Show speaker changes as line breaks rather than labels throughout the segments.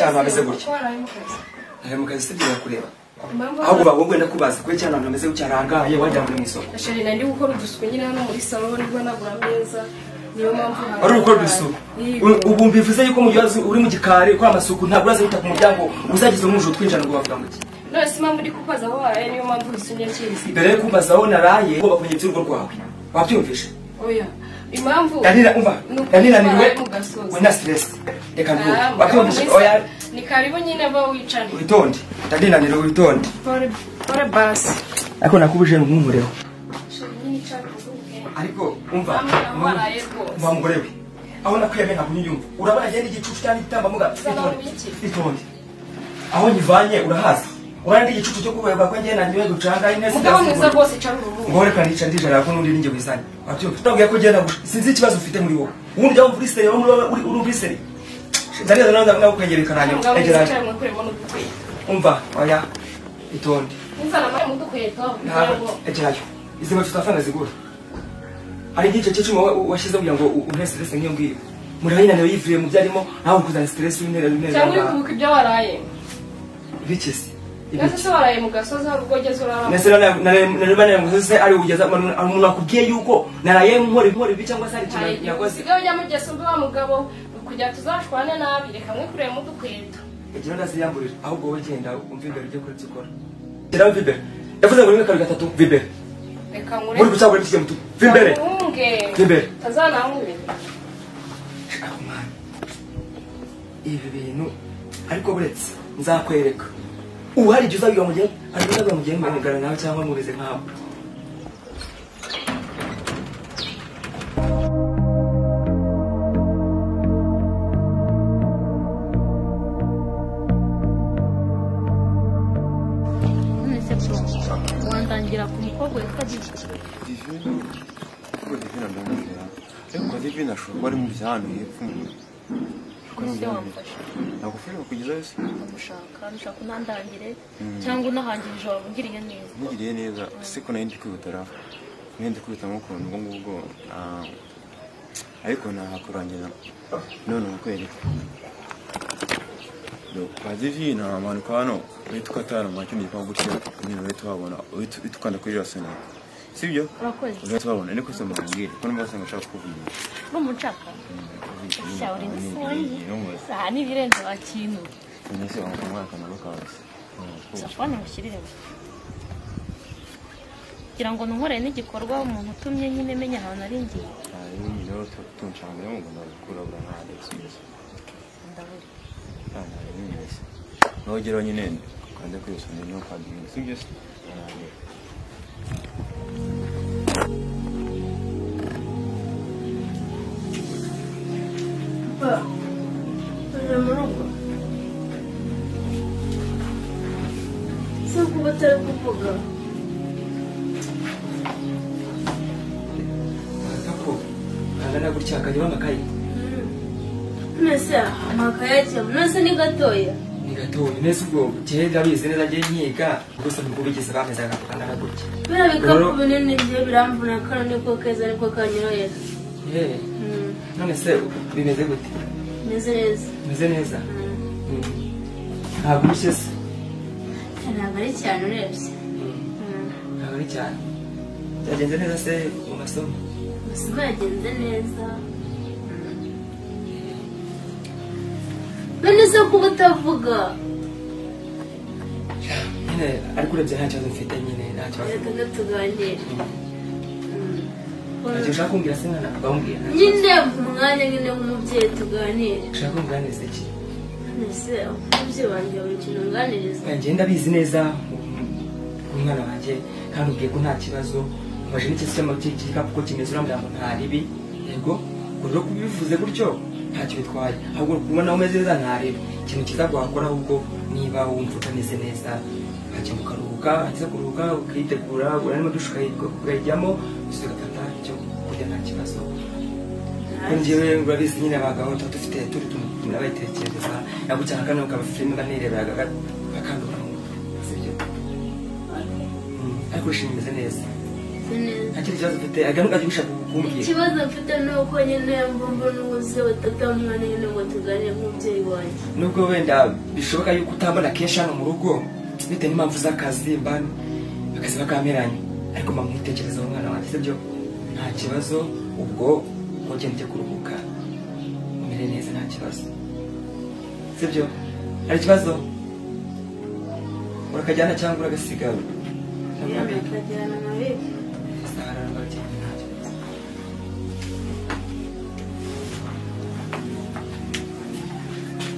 cyane hameze gutya? Nari mu kazi sibyo kureba. Ahubwo bagomba ndakubaza kwe cyane ahantu hameze gutya rangaye wajya muri mu isoko.
Chérie nandi gukora udusuku nyine hano muri salon nibwo nagura ameza. Niyo mpamvu
ari gukora udusuku. Ubu mbivuze yuko mu gihe uri mu gikari kwa amasuku ntabwo uraza guta ku muryango uzagize umujuru twinjana ngo bavuga ngo iki.
None si mpamvu ndi kubaza aho waraye niyo mpamvu usunye cyirizi.
Mbere yo kubaza aho naraye ugomba kumenya iby'urugo rwawe. Wabyumvishe?
Oya. Impamvu
Danira umva. Danira niwe wena stress. Reka nduwe. Wabyumvishe? Oya.
Ni karibu nyine ba wicane.
Witonde. Danira niwe witonde.
Pore pore basi.
Ariko nakubuje nkunkureho. Ariko umva. Umva mugore we. Aho nakwiyame ntabwo unyumva. Urabona agenda igicucu cyane igitambambuga. Itonde. Aho nyivanye urahazi. Urandi igicucu cyo kuberwa ko ngiye nangiwe gucanga ineza.
Mugabo mwiza rwose cyane uruhu.
Ngore kandi ica ndijara ko nundi ninjye wizanye. Wabyumva? Ndabwiye ko genda sinzi ikibazo ufite muri wowe. Ubundi jya umvura iseri wowe uri urumva iseri. Ndariza nawe ndakwegereka nanyo. Egera. Umva oya itonde.
Nzana amaye mudukweto.
Egerayo. Izi nkweto zafanga zigura. Hari igice cy'icuma washize kugira ngo umpe stress ngiyo ngiyo. Muri hanyina nayo yivuye mu byarimo nawe kuzana stress unera unera.
Cyangwa uri kubuka ibyo waraye.
Bikese.
Nase se waraye mu gasozi hari ubwo ugeze urara.
Nase nari mu gasozi ari ugeza umuntu akubwiye yuko naraye nkora ibi cyangwa se ari ikintu yakoze.
Sigaho ujya mu geso mbe wa mugabo kugira tuzashwane nabi reka mwe kureba mudukweto.
Egira ndaziyamburira ahubwo wowe genda umve imbere ujye kuri byukora. Gera umve imbere. Yavuze ngo rimwe kabiri gatatu mve imbere.
Reka nkure.
Muri gucagura iki mutu. Mve imbere. Mve imbere.
Tazanankube.
Ibi bintu ariko buretse nzakwereka. Ubu hari igihe uzabiga mugihe hari uzabiga mugihe mugana nawe cyangwa mubeze nkabo.
Wandangira ku mukobwa witwa Divine.
Divine? Ubwo Divine ndamubwira. Ariko Divine ashobora kuba ari mu byano hepfo. Nagufasha kukugezayo se?
Ndamushaka, nshaka unandangire cyangwa unahangirije waba ungiriye neza.
Nkugiriye neza, se ko nari ndi kwihutara. Nari ndi kwihutamo ukuntu ubwo ngubwo ariko nahakurangira none nkakwereka. Kwa Divine amanuka hano uhita ukatara mu kindi gipangu gutya nyine uhita uhabona uhita ukanda kuri iriya sonera. Sibyo?
Urakoze.
Uhita uhabona ariko se mbabwire ko numva wasanga nshaka kukuvugisha.
Urumva unshaka? Sha uri n'isongi. Saha n'ibirenze wakintu.
None se wanga umwaka nabo kazi.
Safone mushyiriremo. Kugira ngo ntunkorere n'igikorwa umuntu utumye nyine menya ahantu ari ngiye.
Ari nyine rero tunshanga ngo ndabikura bura nka Alex mbese.
Ndabura.
Nogeraho nyine ukande kuri iyo sonera niho kwa Divine. Sibyo se?
Papa, uri mu rugo? Se kuba utari kuvuga?
Agakapu kangana gutya kajyamo amakayi?
None se amakayi ajyamo? None se ni gatoya?
Ni gatoya. Nese ubwo kera ndabizi neza ngiye nkiga gusa nubwo bigeze bameze agakapu kangana gutya.
Biriya bikapu binini ngiye biramvuna kano niko keza niko kanyorohera.
None se bimeze gute?
Meze neza.
Meze neza? Ntabwo urushye se?
Ntabwo ari cyane urebye.
Ntabwo ari cyane. Byagenze neza se mu masomo?
Amasomo yagenze neza. None se kuba utavuga?
Nyine ariko urebye nta kibazo mfite nyine nta kibazo.
Reka tuganire.
Ntacyo ushaka kumbwira se mwana bambwira.
Nyine umwanya nyine nk'umubyeyi tuganire.
Ushaka kunganiriza iki?
None se umubyeyi wanjye buri kintu unganiriza?
Njye ndabizi neza umwana wanjye kandi ubwiye ko nta kibazo mbaje n'ikibazo cy'igikapu ko kimeze urambwira ngo nta ribi. Yego ubwo rero kubivuze gutyo ntacyo bitwaye ahubwo kubona umeze neza nta ribi. Ikintu cyiza wakora ahubwo niba wumva utameze neza ukajya ukaruhuka, warangiza kuruhuka ukitegura urarimo dushe ukayijyamo ugafata icyo kurya nta kibazo. Ko njyewe urabizi nyine abagabo tuba dufite turi tunabayitekereza nagucyana kano ukaba filime nireberaga gakandura mu mutwe sibyo? Ariko urishimye umeze neza.
Meze neza.
Nta kindi kibazo ufite aganuka agiye gushaka kukumbwira.
Ikibazo mfite ni uko nyine mbona ubuze batata umwana nyine ngo tuganire nk'umubyeyi wanjye.
Nubwo wenda bishoboka yuko utambona kenshi hano mu rugo bitewe n'impamvu z'akazi mbana akazi bakameranye, ariko mama nkutekereza umwana wanjye, sibyo? Nta kibazo, ubwo ugende ujye kuruhuka umere neza, nta kibazo, sibyo? Hari ikibazo urakajyana cyangwa uragasiga?
Urakajyana nabiki.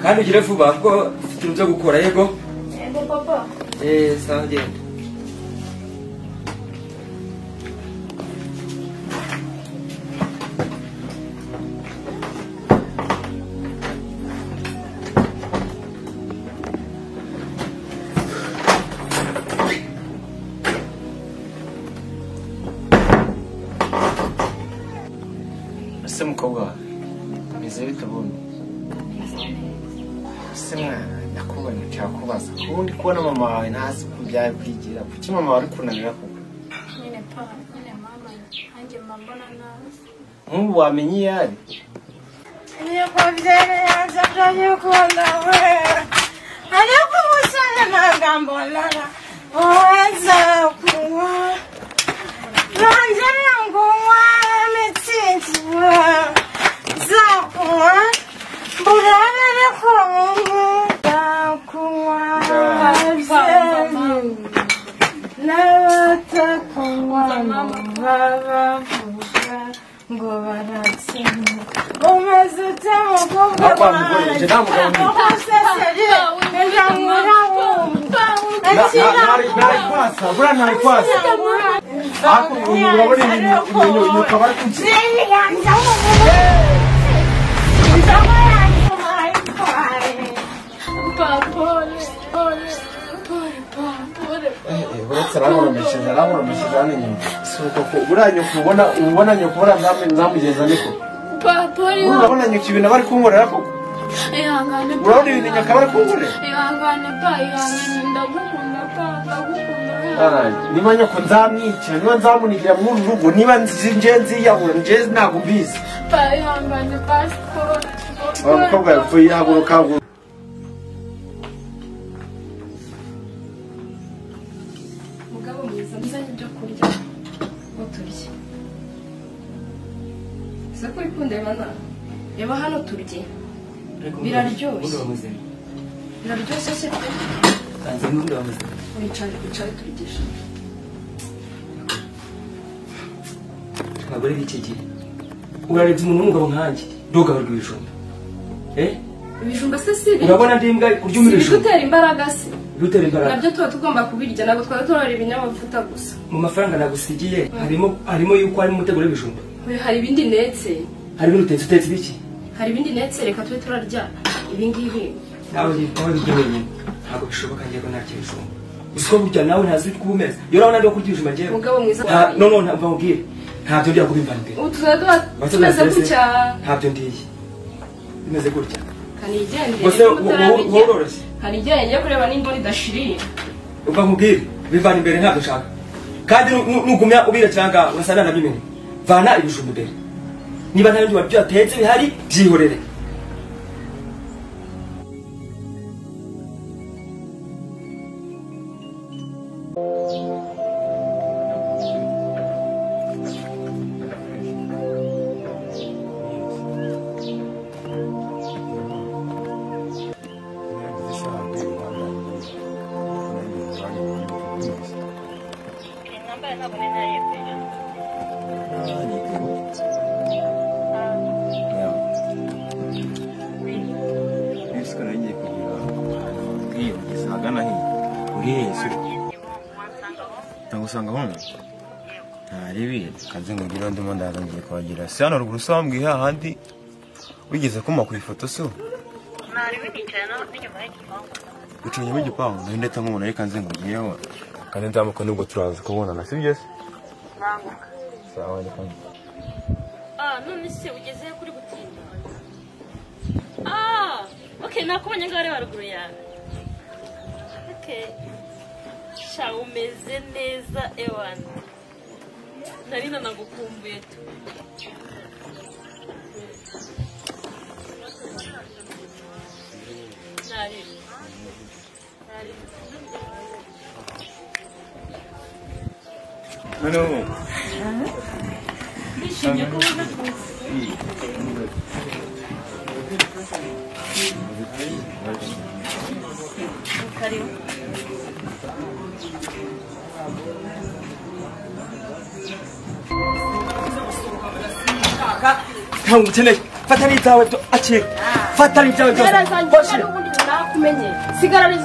Kandi ugire vuba kuko ufite ibintu byo gukora. Yego
yego papa.
Sawa genda.
Ese mukobwa wawe meze bite ubundi? Ese mwana ndakubona nshaka ubundi kubona mama wawe ntazi uko byari kwigira, kuki mama wawe ari kunanira koko?
Nyine pa nyine mama nanjye mba mbona nabi.
Nk'ubu wamenye iyo ari?
Niko byereyanze ndabikunda we, ariko umusore ntabwo mbonana uweza kunywa nongere ngunywa mitsingi zakunywa burabere kunywa ababyeyi n'abatakunywa babavuga ngo baratsinda. Umeze ute mukobwa wanjye?
Narikwasa buriya narikwasa ariko urabona ibintu ukaba ari kuki. Uretse arangoromesheje hano inyuma, si uko ko buriya nyoko ubona nyoko buriya nzamugeza niko. Urabona nyoko ibintu aba ari kunkorera koko? Urabona ibintu nyoko aba ari kunkorera?
Ihangane pa, ihangane, ndagukunda pa, ndagukunda.
Niba nyoko nzamwica, niba nzamunigira muri uru rugo, niba nje nziyahura, nje ntabwo mbizi.
Pa, ihangane pa, siporo.
Wa mukobwa yapfuye, haguruka haguruka.
Mugabo mwiza, muzanye ibyo kurya ngo turye. Ese ko uri kundeba nabi? Reba hano turye. Biraryoshye. Biraryoshye se pe.
Tanze n'ubundi bameze.
Wicare, wicare turyigishe.
Abagore b'iki gihe urarebye umuntu w'umugabo nkanjye ndogaburwa ibijumba.
Ibijumba se si
urabona ndi imbwa kurya ibijumba?
Bigutera imbaraga se?
Bigutera imbaraga.
Nabyo tuba tugomba kubirya, ntabwo twaba turora ibinyamavuta gusa.
Mu mafaranga nagusigiye harimo yuko harimo umuteguro w'ibijumba.
Hari ibindi ndetse.
Hari ibindi utetse utetse ibiki?
Hari ibindi ndetse, reka tube turarya ibi ngibi.
Nawe birya wenyine ntabwo bishoboka ngiye ko ntarya ibijumba. Uzi ko burya nawe ntazi uko umeze. Iyo urabona ndi kurya ibijumba njyewe.
Mugabo mwiza.
No ntabwo nkubwire. Ntabyo ndiye kubimvana imbere.
Ubu tuzaba tumeze gutya.
Ntabyo ndiye. Bimeze gutya.
Kanigendere.
Gusa wowe uroroshye.
Kanigendere ngiye kureba n'imboni idashiriye.
Umva nkubwire, bivana imbere ntabyo nshaka. Kandi nugumya ubira cyangwa urasana nabimenye. Vana ibijumba imbere. Niba nta bindi wabyo watetse bihari byihorere.
Ndagusanga hano ntaribi kanze ngugira ndimo ndaza ngiye kuhagira si hano ruguru usambwiye hahandi wigeze kuma ku ifoto so
naribi nicaye n'inyuma y'igipangu
uca inyuma y'igipangu nari ndeta nk'umuntu ariko kanze ngugireho kandi ndamuka nubwo turaza kubonana sibyo se
banguka
sawa reka
none se ugeze kuri gutinda okay nakubonye ngaho areba ruguru yawe okay sha umeze neza ewana
Nari nanagukumbuye tu. Nari. Nari.
Noneho
Ndishimye ko uza kuza. Karibu.
Ntabwo ukeneye fata n'ibyawe byo akira fata n'ibyawe byose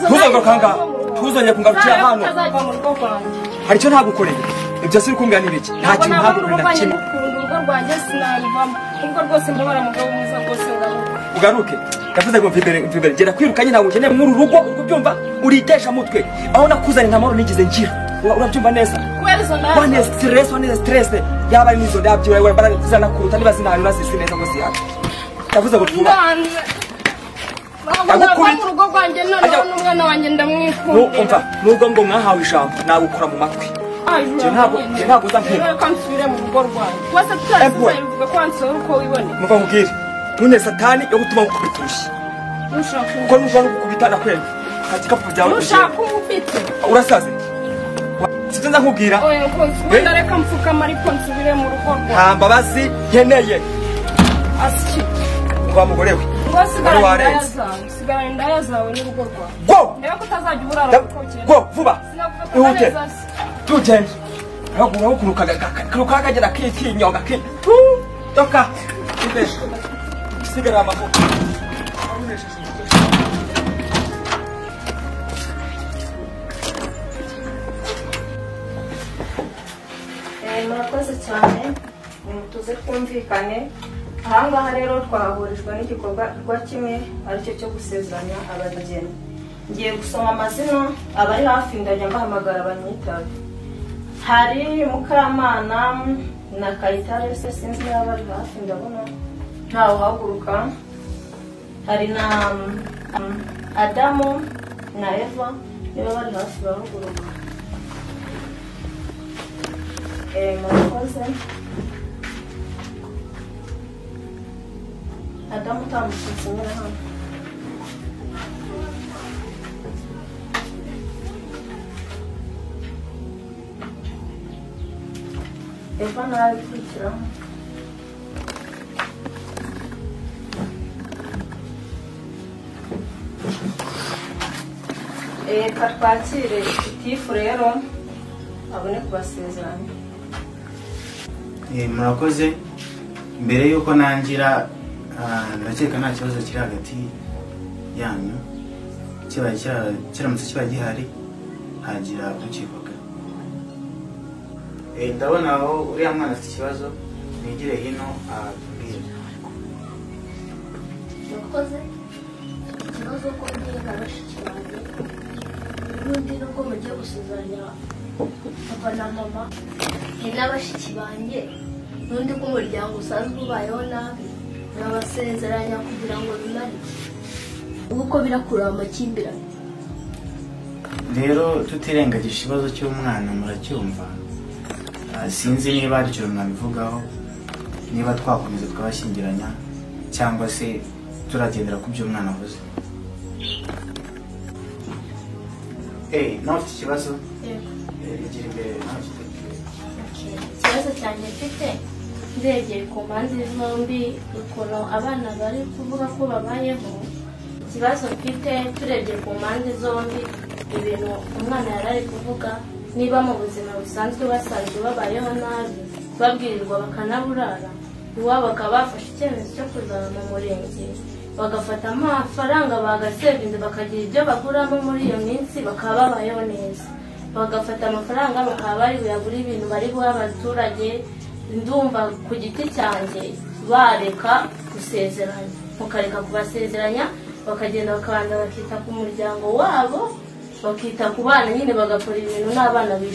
ntuzongere ahangaha ntuzongere kungarukira hano hari icyo ntagukoreye ibyo si uri kumbwira ni ibiki nta kintu ntagukoreye na kimwe
urugo rwanjye sinaruvamo ubwo rwose mbabara mugabo mwiza rwose ngaruke
ugaruke ndavuze ngo mva imbere gera kwirukanye ntabwo ukeneye muri uru rugo uri kubyumva uritesha mutwe aho nakuzanye nta mahoro nigeze ngira urabyumva neza wane stress wane stress yaba ari nizo ndabyo wewe barazanakuruta niba zinahari urazizi neza ngo zihari ndavuze ngo tuba
ndagukubita mu rugo rwanjye noneho n'umwana wanjye ndamwikundira
umva nubwo ngo mwahawe ijambo nagukora mu matwi ntabwo uza mpema
reka nsubire mu rugo rwanjye wese tutazivuga ko wansohora uko wiboneye
muva nkubwire ntune satani yo gutuma ngukubita urushyi kuko nushaka gukubita nakwemba fata igikapu byawe
nushaka umubite
urasaze sibyo nza nkubwira
oya wenda reka mfukama ariko nsubire mu rugo rwawe
nta mbabazi nkeneye
asyi
ngo mugore we
ngo sigarana indaya zawe n'urugo rwawe
go
ndebe ko utazajya uburara kuko ukennye
go vuba ihute tugende urahukuruka kagera kinyonga ki toka sigara amaboko
Murakoze cyane nimutuze twumvikane ahangaha rero twahahurijwe n'igikorwa kimwe aricyo cyo gusezeranya abageni ngiye gusoma amazina abari hafi ndajya mbahamagara banyitabe hari Mukamana na Kayitare se sinzi niba bari hafi ndabona ntawe uhaguruka hari na Adamu na Eva niba bari hafi bahaguruka murakoze Adamu utamushyitsi nyine hano Eva nawe ikurikiraho reka twakire itifu rero abone kubasezeranya
Murakoze mbere yuko nangira ndakeka nta kibazo kiri hagati yanyu kiramutse kiba gihari hagira ukivuga ndabona aho uriya mwana afite ikibazo nigire hino atubwire
Murakoze ikibazo ko ngiye na bashiki banjye n'undi nubwo mugiye gusezeranya papa na mama ni n'abashiki banjye n'undi ko umuryango usanzwe ubayeho nabi nabasezeranya kugira ngo bimare uko birakura amakimbirane
rero tutirengagije ikibazo cy'umwana muracyumva sinzi niba hari icyo mwabivugaho niba twakomeza tukabashyingiranya cyangwa se turagendera ku byo umwana avuze nawe ufite ikibazo igira imbere nawe ufite
ikibazo cyanjye mfite ndebye ku mpande zombi ukuntu abana bari kuvuga ko babayeho ikibazo mfite turebye ku mpande zombi ibintu umwana yari ari kuvuga niba mu buzima busanzwe basanzwe babayeho nabi babwirirwa bakanaburara iwabo bakaba bafashe icyemezo cyo kuzaba mu murenge bagafata amafaranga bagasevinze bakagira ibyo baguramo muri iyo minsi bakaba babayeho neza bagafata amafaranga bakaba bari buyagure ibintu bari guha abaturage ndumva ku giti cyanjye bareka gusezeranya mukareka kubasezeranya bakagenda bakabanza bakita ku muryango wabo bakita ku bana nyine bagakora ibintu n'abana bishimye.